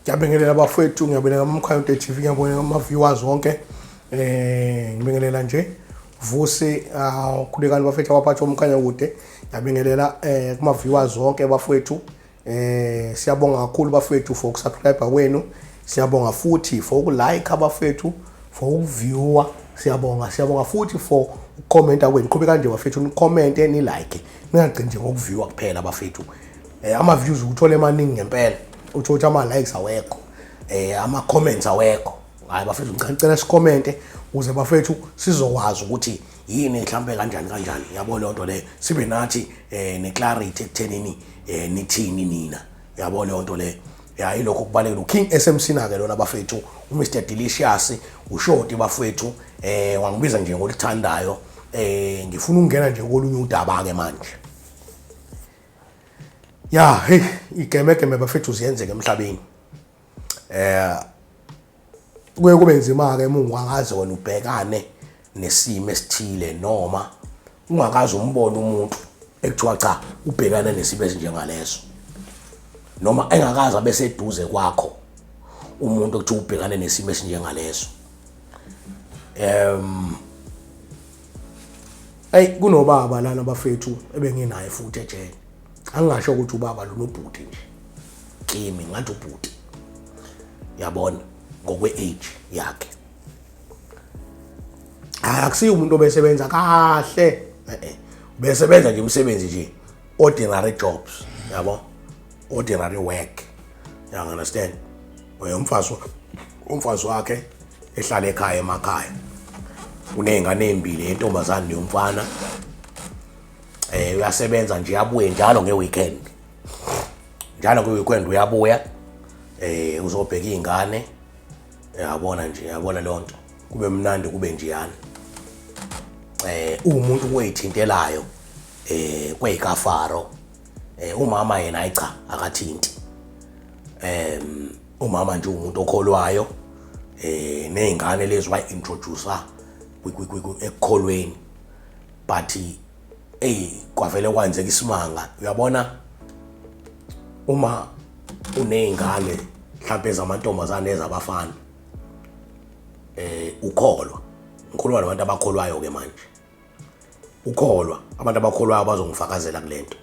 Ngiyabingelela bafowethu, ngiyabingelela amaMkhonto TV, ngiyabingelela ama-viewers wonke. Ngibingelela nje Vusi, khulekani bafethu abaphathi omkhanya kude. Ngiyabingelela kuma-viewers wonke bafowethu. Siyabonga kakhulu bafethu for ukusubscribe kwenu. Siyabonga futhi for ukulike bafethu, for ukuviewer. Siyabonga, siyabonga futhi for ukukhomenta kwenu. Qhubeka nje bafethu nikhomente, ni-like. Ningagcini nje ngokuviewer kuphela bafethu. Ama views uthole emaningi ngempela. Uthola ukuthi ama likes awekho. Ama comments awekho. Hayi bafethu, ngicela sikhomente ukuze bafethu sizokwazi ukuthi yini mhlambe kanjani kanjani, yabo leyo nto leyo, sibe nathi ne clarity ekuthenini nithini nina, yabo leyo nto leyo. Ya, ilokho kubalekile. uKing SMC na ke lona bafethu, uMr Delicious, uShoti bafethu, wangibiza nje ngolithandayo. Ngifuna ukungena nje kolunye udaba ke manje. Ya, hey, igemegeme bafethu ziyenzeka emhlabeni. Kuye kube nzima ke uma ungakaze wena ubhekane nesimo esithile noma ungakaze umbone umuntu ekuthiwa cha, ubhekane nesimo esinjengaleso, noma engakaze abe seduze kwakho umuntu ekuthiwa ubhekane nesimo esinjengaleso. Hey, kunobaba lana bafethu ebenginaye futhi ejele. Angingasho ukuthi ubaba lona, ubhuti nje kimi, ngathi ubhuti, yabona, ngokwe age yakhe. Hayi, akusiyo umuntu obesebenza kahle, ubesebenza nje umsebenzi nje, ordinary jobs, yabo, ordinary work, you understand? Umfazi wakhe ehlala ekhaya emakhaya, uney'ngane ey'mbili, yentombazane neyomfana. Uyasebenza nje, abuye njalo nge-weekend, njalo nge-weekend uyabuya, uzobheka iy'ngane, yabona nje, yabona leyo nto, kube mnandi, kube njeyana. Uwumuntu wey'thintelayo kwey'kafaro. Umama yena, hayi cha, akathinti. Umama nje umuntu okholwayo, ney'ngane lezi wayi-introduce ekukholweni, but ey, kwavele kwenzeka isimanga. Uyabona, uma uney'ngane mhlawumbe ezamantombazane, ezabafana, ukholwa, ngikhuluma nabantu abakholwayo ke manje, ukholwa, abantu abakholwayo bazongifakazela kulento.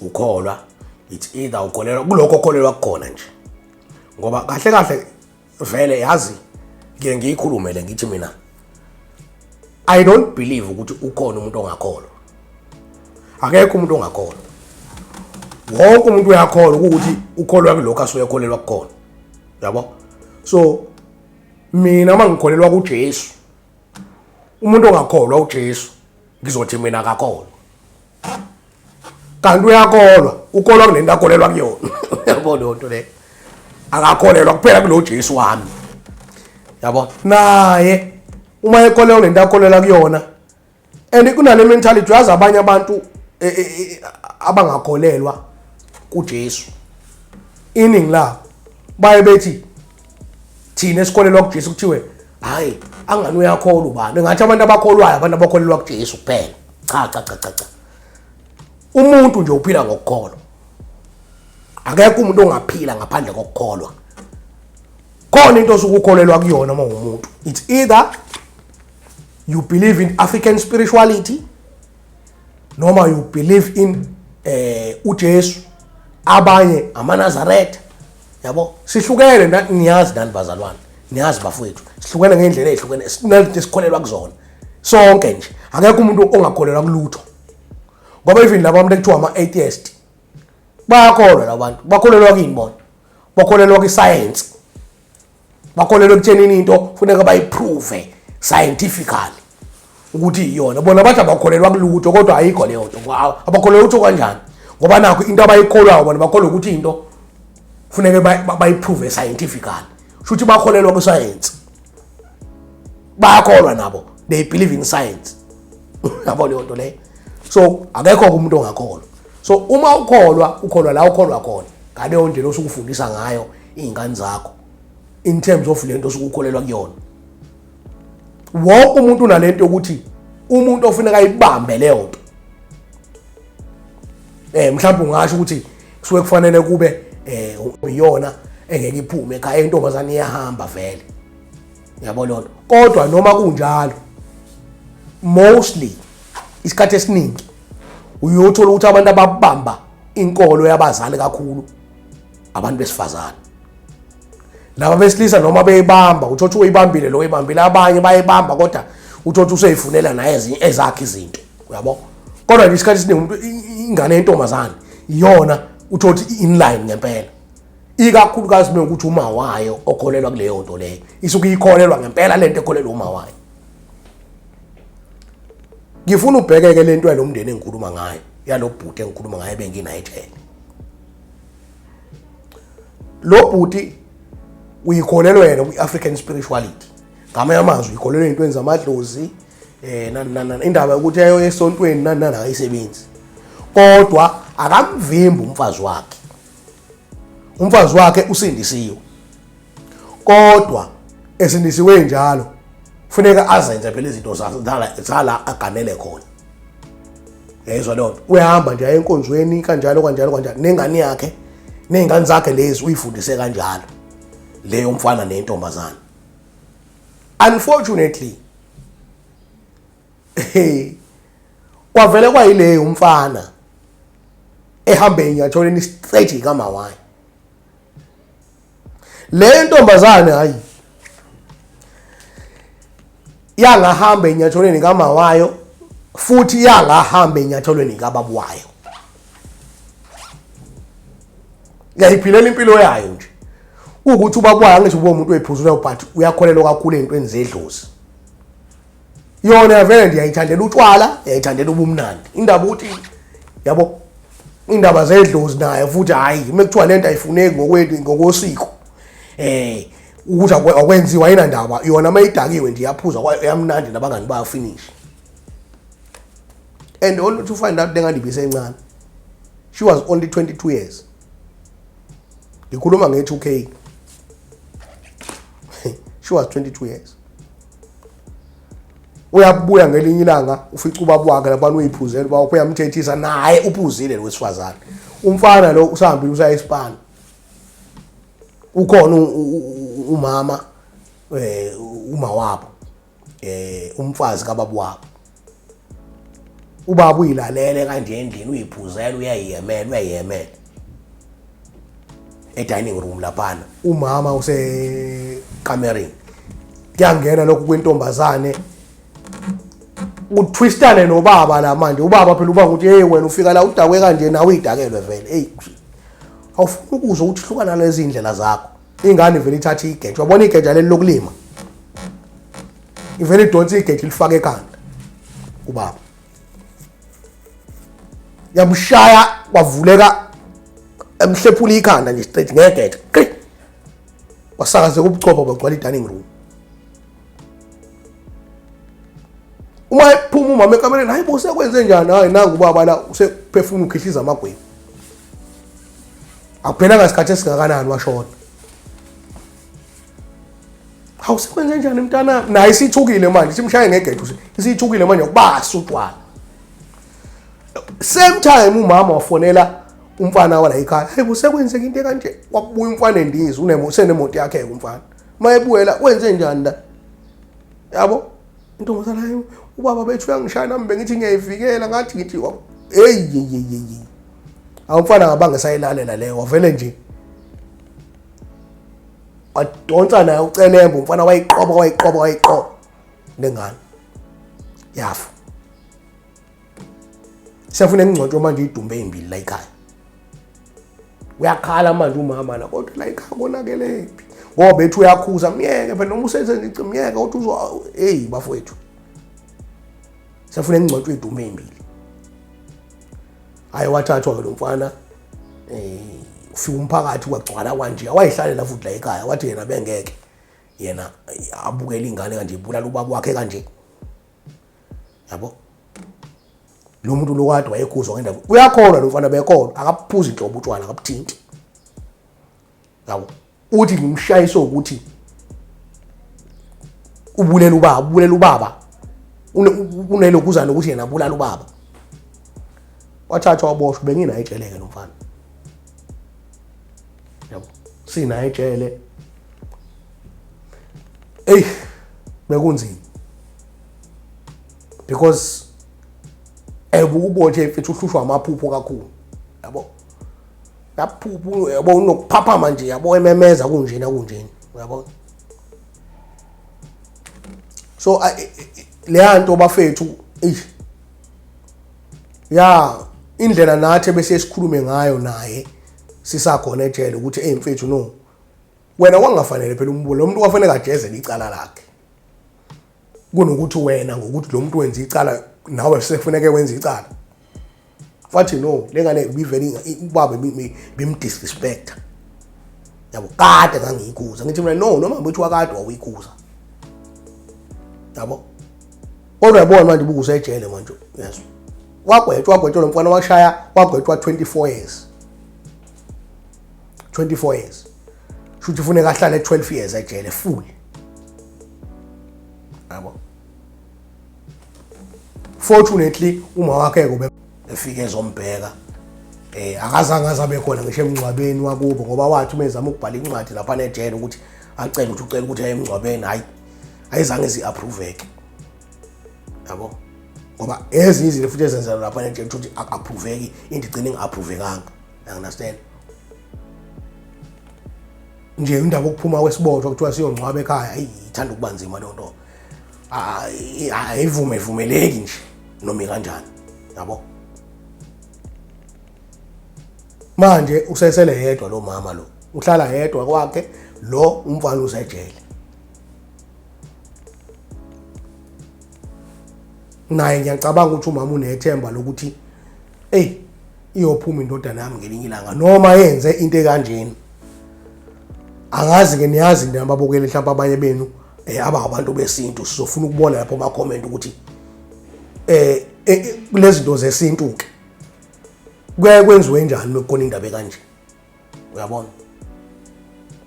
Ukholwa, it's either ukholelwa kulokho okholelwa kukhona nje, ngoba kahle kahle vele yazi, ngike ngiyikhulume le, ngithi mina I don't believe ukuthi ukhona umuntu ongakholwa. Akekho umuntu ongakholwa, wonke umuntu uyakholwa, ukuthi ukholwa kulokho asuke ekholelwa kukhona, yabo. So mina uma ngikholelwa kuJesu, umuntu ongakholwa uJesu ngizothi mina akakholwa, kanti uyakholwa, ukholwa kulento akholelwa kuyona, yabo leyo nto leyo. Akakholelwa kuphela kulo Jesu wami, yabo. Naye uma ekholelwa kulento akholelwa kuyona, and kunale mentality, uyazi, abanye abantu abangakholelwa kuJesu, iningi labo baye bethi thina esikholelwa kuJesu kuthiwe hayi, angani uyakholwa ubani, ngathi abantu abakholwayo abantu abakholelwa kuJesu kuphela. Cha, cha, cha, cha, cha, umuntu nje uphila ngokukholwa. Akekho umuntu ongaphila ngaphandle kokukholwa. Khona into osuke ukholelwa kuyona uma ungumuntu. It's either you believe in African spirituality noma you believe in uJesu, abanye amaNazaretha, yabo. Sihlukene niyazi nani bazalwane, niyazi bafowethu, sihlukene ngendlela ezihlukene, sinezinto esikholelwa kuzona sonke nje. Akekho umuntu ongakholelwa kulutho, ngoba even laba abantu ekuthiwa ama-atheist bayakholwa. Laba bantu bakholelwa kini bona? Bakholelwa kwi-science, bakholelwa ekuthenini into funeka bayiprove scientifically ukuthi iyona. Bona bathi abakholelwa kulutho, kodwa ayikho leyo nto. Abakholelwa utho kanjani? Ngoba nakho into abayikholwayo bona, bakholwa ukuthi into funeke bayiprove scientifically, sho ukuthi bakholelwa kwisayensi, bayakholwa nabo, they believe in science, yabo leyo nto leyo. So akekho umuntu ongakholwa. So uma ukholwa, ukholwa la ukholwa khona, ngaleyo ndlela osuke ufundisa ngayo iy'ngane zakho in terms of lento osuke ukholelwa kuyona. Wonke umuntu unalento yokuthi umuntu ofuneka ayibambe leyo nto. Mhlawumbe ungasho ukuthi kusuke kufanele kube Iyona engeke iphume ekhaya, intombazane iyahamba vele. Uyabo lona. Kodwa noma kunjalo, mostly isikhathi esiningi uyothola ukuthi abantu ababamba inkolo yabazali kakhulu abantu besifazane. Laba besilisa noma beyibamba, uthothi uyibambile lo uyibambile, abanye bayibamba kodwa uthothi useyifunela naye ezinye ezakhe izinto, uyabo. Kodwa nje isikhathi esiningi umuntu ingane yentombazane iyona uthothi inline ngempela, ikakhulukazi uma ukuthi uma wayo okholelwa kuleyo nto leyo, isuke ikholelwa ngempela lento ekholelwa uma wayo. Ngifuna ubhekeke lento yalomndeni engikhuluma ngayo, yalobhuti engikhuluma ngaye benginaye ejele. Lo bhuti uyikholelwa yena kwi-African spirituality, ngamanye amazwi uyikholelwa ey'ntweni zamadlozi, nani nani nani, indaba yokuthi ayo esontweni nani nani akayisebenzi, kodwa akamvimbi umfazi wakhe. Umfazi wakhe usindisiwe, kodwa esindisiwe njalo kufuneka azenze phela izinto zala aganele khona. Yayizwa leyo nto, uyahamba nje aye enkonzweni kanjalo kanjalo kanjalo, nengane yakhe ney'ngane zakhe lezi uyifundise kanjalo leyo mfana nentombazane. Unfortunately kwavele kwayileyo umfana ehambe enyatholeni straight kamawayi. Le ntombazane hayi yangahamba enyatholweni kamawayo, futhi yangahamba enyatholweni kababa wayo, yayiphilela impilo yayo nje. Ukuthi ubaba wayo angisho uba umuntu oyiphuzulayo, but uyakholelwa kakhulu ey'ntweni zedlozi. Yona vele nje yayithandela utshwala, yayithandela ubumnandi, indaba ukuthi yabo indaba zedlozi nayo futhi hhayi, uma kuthiwa lento ayifuneki ngokwethu ngokosiko ukuthi akwenziwa ayinandaba yona. Uma idakiwe nje iyaphuza yamnandi nabangani bayo, finish. And only to find out lengane ibisencane, she was only 22 years. Ngikhuluma nge-2K, she was 22 years. Uyabuya ngelinye ilanga ufica ubaba wakhe labana uyiphuzela, ubaba wakhe uyamthethisa, naye uphuzile lo wesifazane. Umfana lo usahambile usaya esipani, ukhona umama, uma wabo, umfazi kababa wabo. Ubaba uyilalele kanje endlini, uyiphuzela, uyayiyemela, uyayiyemela e-dining room laphana, umama usekamereni. Kuyangena lokhu kwentombazane, utwistane nobaba la manje. Ubaba phela uba ukuthi hey wena ufika la udakwe kanje, nawe uyidakelwe vele, hey awufuni ukuzwa ukuthi hlukana nalezi indlela zakho. Ingane ivele ithathe igeja, wabona igeja leli lokulima, ivele idonse igeja ilifake ekhanda ubaba, yamshaya kwavuleka, emhlephula ikhanda nje straight ngegeja, wasakazeka ubuchopho bagcwala i-dining room. Uma ephuma umama ekamereni, hayi bo sekwenze njani, hayi nangu ubaba la usephefumula ukhihliza amagwebu. Akuphelanga isikhathi esingakanani washona. Hawu sekwenze njani mntana, naye isithukile manje, simshaye ngegeja, isithukile manje kubasa utshwala. Same time umama wafonela umfana wala ekhaya, hayi bo sekwenzeka into ekanje. Wabuya umfana endiza, usenemoto yakhe umfana. Mayebuyela wenze njani la, yabo intombazana, hayi ubaba bethu uyangishaya nami bengithi ngiyayivikela, ngathi ngithi hey hey hey hey. Awumfana ngabange sayilalela leyo, wavele nje wadonsa naye ucelembe umfana, wayiqoba wayiqoba wayiqoba lengane yafa. Siyafuna ingcotshwa manje idumbe ezimbili la ekhaya. Uyakhala manje umama la, kodwa la ekhaya konakelephi, ngoba bethu uyakhuza myeke phela noma usenze nje myeke, kodwa uzwa hey bafowethu siyafuna ingcotshwa idumbe ezimbili. Hayi wathathwa ke lo mfana, ufika umphakathi kwagcwala kwanje, wayihlalela futhi la ekhaya, wathi yena bengeke yena abukele ingane kanje ibulala ubaba wakhe kanje, yabo. Lo muntu lo kade wayekhuzwa ngendaba, uyakholwa lo mfana, bekholwa, akaphuzi inhlobo utshwala, akabuthinti, yabo. Uthi ngimshayise ukuthi ubulela ubaba, ubulela ubaba, unelokuzana ukuthi yena abulala ubaba. Wathathwa waboshwa, benginaye etsheleke lo mfana. Yabo, sinaye ejele. Eyi, bekunzima because ebukubotshe mfethu, uhlushwa amaphupho kakhulu, yabo, yaphupha, yabo, unokuphaphama nje, yabo, ememeza kunjena kunjena, uyabona. So leya nto bafethu, eish, ya indlela nathi bese sikhulume ngayo naye sisakhona ejele ukuthi, hey mfethu, no, wena kwangafanele phela umbulo lo muntu, kwafanele ajezele icala lakhe kunokuthi wena ngokuthi lo muntu wenza icala nawe sekufuneke wenze icala. Wathi no, lengane ibivele ubaba bimdisrespecta, yabo, kade ngangiyikhuza. Ngithi mina no, noma ngithi wakade wawuyikhuza, yabo, kodwa yabona manje ubuka usejele manje. Yes, wagwetshwa, wagwetshwa lo mfana, washaya, wagwetshwa 24 years, 24 years. Shuthi ufuneka ahlale 12 years ejele full, yabo. Fortunately uma wakhe kube efike ezombheka, akazange azabe khona ngisho emngcwabeni wakubo, ngoba wathi uma ezama ukubhala incwadi lapha nejele ukuthi acele ukuthi ucela ukuthi aye emngcwabeni, hayi, ayizange zi-approveke, yabo, ngoba ezinye izinto futhi ezenzela lapha nejele ukuthi aku-approveki, into igcine inga-approvekanga, understand nje. Indaba yokuphuma kwesiboshwa kuthiwa siyongcwaba ekhaya, ayi, ithanda ukuba nzima leyo nto, ayivume vumeleki nje noma kanjani, yabo. Manje usesele yedwa lo mama lo, uhlala yedwa kwakhe, lo umfana usejele naye. Ngiyacabanga ukuthi umama unethemba lokuthi, ey, iyophuma indodana yami ngelinye ilanga noma yenze into ekanjeni. Angazi ke, niyazi nina ababukeli, mhlawumbe abanye benu abangabantu besintu, sizofuna ukubona lapho ma comment ukuthi kulezi zinto zesintu ke kuyaye kwenziwe njani mekukhona indaba ekanje, uyabona.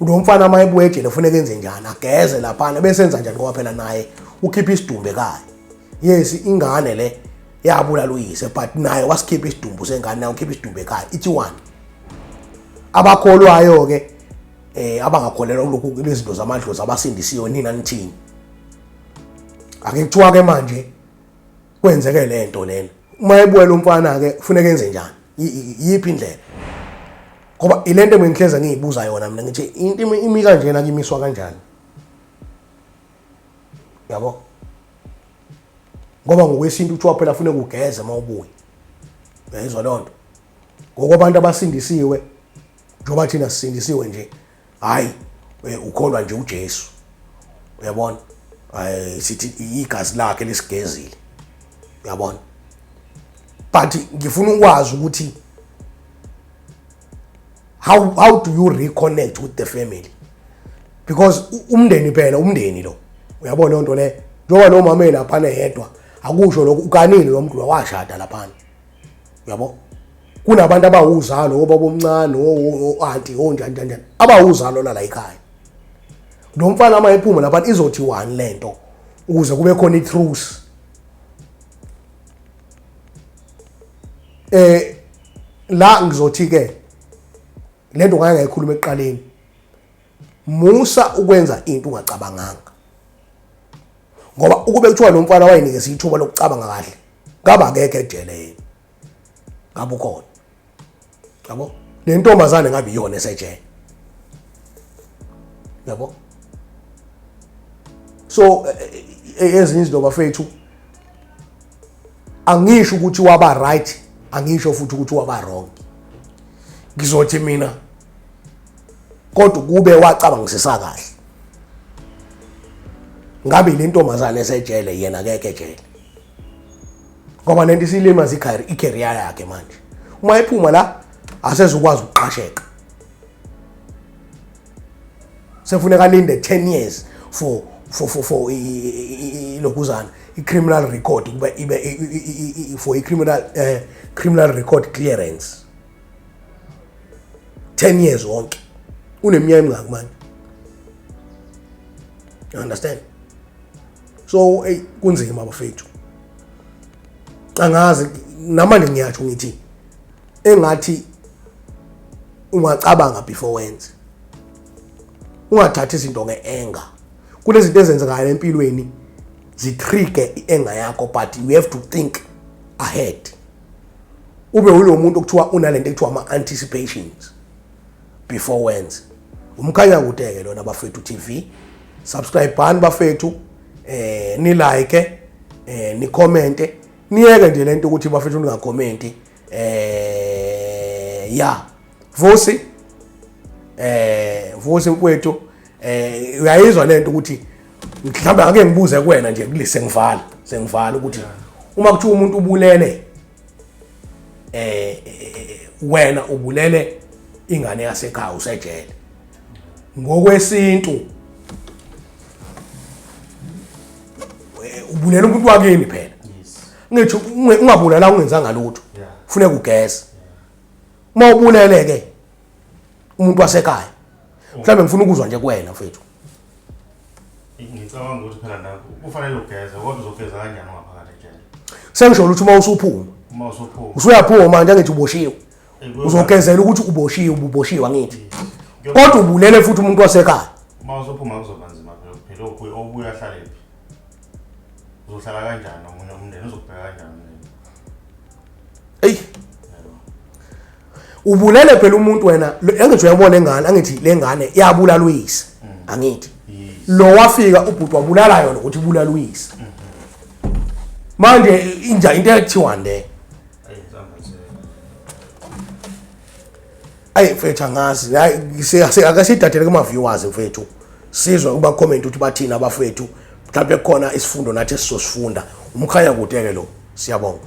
Lo mfana uma ebuya ejele kufuneka enze njani? Ageze laphana bese enza njani? Ngoba phela naye ukhipha isidumbu ekhaya. Yes, ingane le yabulala uyise, but naye wasikhipha isidumbu sengane, naye ukhipha isidumbu ekhaya. Ithi one abakholwayo ke, abangakholelwa kulokhu lezinto zamadlozi, abasindisiwe, nina nithini? Ake kuthiwa ke manje kwenzeke lento lena, uma ebuya lo mfana ke kufuneka enze njani? Yiphi indlela? Ngoba ilento engihleze ngiyibuza yona mina, ngithi into imi kanjena, kimiswa kanjani, yabo? Ngoba ngokwesintu kuthiwa phela funeka ugeze uma ubuya, uyayizwa leyo nto. Ngokwabantu abasindisiwe, njengoba thina sisindisiwe nje, hayi, ukholwa nje uJesu, uyabona, hayi, sithi igazi lakhe lisigezile, uyabona. But ngifuna ukwazi ukuthi how do you reconnect with the family, because umndeni phela umndeni lo, uyabona leyo nto le. Njengoba lo mama elaphana yedwa, akusho lokho ukanile lo muntu washada laphana, uyabo. Kunabantu abawuzalo, obaba omncane, o-anti, onjani njani njani, abawuzalo la ekhaya. Lo mfana uma ephuma lapha izothi one lento ukuze kube khona i-truce. La ngizothi ke lento ngake ngayikhuluma ekuqaleni, musa ukwenza into ungacabanganga, ngoba ukube kuthiwa lo mfana wayenikeza ithuba lokucabanga kahle, ngaba akekho ejele yena, ngabe ukhona, yabo. Le ntombazane ngabe iyona esejele, yabo. So ezinye izinto bafethu, angisho ukuthi waba right, angisho futhi ukuthi waba wrong. Ngizothi mina kodwa kube wacabangisisa kahle, ngabe le ntombazane esejele, yena akekho ejele, ngoba lento isilimaza i-career yakhe. Manje uma ephuma la asezukwazi ukuqasheka, sefuneka alinde 10 years for ilokhuzana i-criminal record kube ibe for i-criminal criminal record clearance, 10 years wonke. Uneminyaka emingaki manje? You understand? So hey, kunzima bafethu, angazi. Namanje ngiyasho ngithi engathi Ungacabanga before wenze. Ungathathi izinto nge-anger. Kunezinto ezenzekayo empilweni zitrigger i-anger yakho, but you have to think ahead. Ube ulo muntu okuthiwa unalento ekuthiwa ama-anticipations before wenze. Umkhanya kude-ke lona bafethu TV. Subscribe bani bafethu, ni like, ni comment, niyeke nje lento ukuthi bafethu ningakhomenti. Ya Vusi, Vusi mfowethu, uyayizwa lento ukuthi mhlawumbe ake ngibuze kuwena nje kulise sengivala ukuthi uma kuthiwa umuntu ubulele wena ubulele ingane yasekhaya usejele ngokwesintu, ubulela umuntu wakini phela. Ngithi ungabulala ungenzanga lutho, kufuneka ugeze. Uma ubulele ke umuntu wasekhaya, mhlawumbe ngifuna ukuzwa nje kuwena mfethu. Ngicabanga ukuthi phela nakho kufanele ugeze, kodwa uzogeza kanjani ungaphakathi ejele? Sengisho ukuthi uma usuphuma, uma usuphuma usuyaphuma manje, angithi uboshiwe, uzogezela ukuthi uboshiwe, uboshiwe angithi, kodwa ubulele futhi umuntu wasekhaya. Uma usuphuma kuzoba nzima phela, phela obuya ahlale phi? Uzohlala kanjani omunye umndeni, uzokubheka kanjani umndeni? Ey, ubulele phela umuntu wena. Angithi uyabona engane, angithi le ngane yabulala uyise, angithi lo wafika ubhuti wabulala yona ukuthi ibulala uyise. Manje inja into ekuthiwa nde ayi mfethu, angazi. Hayi, akasidadele kuma viewers mfethu, sizwe kuba comment ukuthi bathini abafethu. Mhlawumbe kukhona isifundo nathi esizosifunda. Umkhanya kude ke lo, siyabonga.